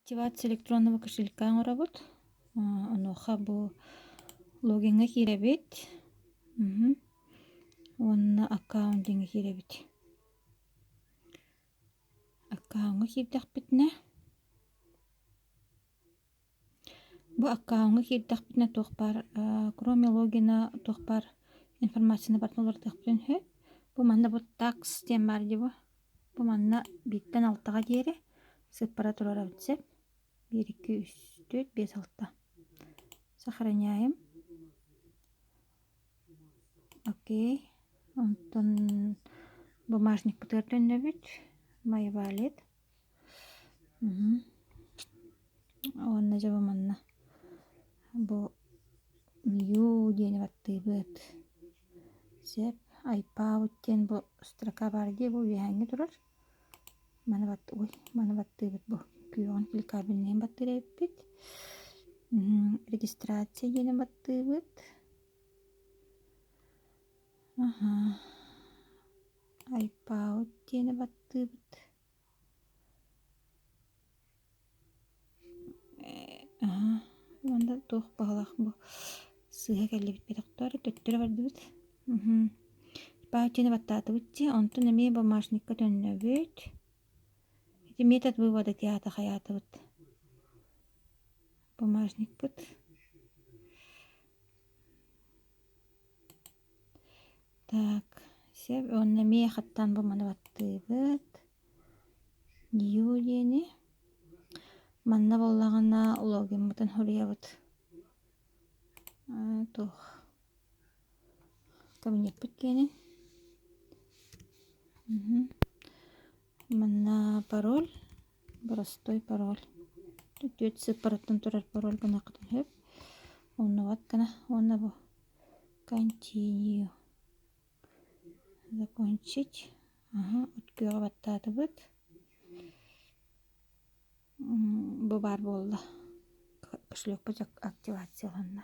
Активация электронного кошелька оҥоробут. Онуоха бу логиҥҥа киирэбит уонна аккаунт диэҥҥэ киирэбит. Аккауҥҥа киирдэхпитинэ бу аккауҥҥа киирдэхпитинэ туох баар кроме логина туох баар информацияны барытын уларытыахпытын сөп. Бу манна бу такс диэн баар дии бу. Бу манна бииртэн алтаҕа диэри сыыппара туруорабыт сөп. Биир, икки, үс, түөрт, биэс, алта. Сохраняем. Окей. Онтон бумажникпытыгар төннөбүт. My wallet. Уонна дьэ бу манна бу New диэни баттыыбыт. Сөп. iPad диэн бу строка баар дии бу үөһээҥҥи турар. Маны бат ой маны баттыыбыт бу күөҕүн кликабельнайын баттыыр эбиппит. Регистрация диэни баттыыбыт. Аха. iPad диэни баттыыбыт. Аха. Уонна туох баҕалаах бу сыыһа кэллибит бэтэхтэр төттөрү бардыбыт. Паутина баттаатыбыт дии, онтон эмиэ бумажникка төннөбүт. Ити метод вывода театр хайаатыбыт. Бумажникпыт. Так, сөп. Уонна эмиэ хаттаан бу маны баттыыбыт. New диэни. Манна буоллаҕына логиммытын суруйабыт. Туох Кабинеппыт киэнин. Манна пароль, простой пароль. Түөрт сыыппараттан турар пароль гыныаххытын сөп. Оннубат гына уонна бу continue. Закончить. Аха, от күөҕэ баттаатыбыт. Бу баар буолла. Кошелекпут активацияланна.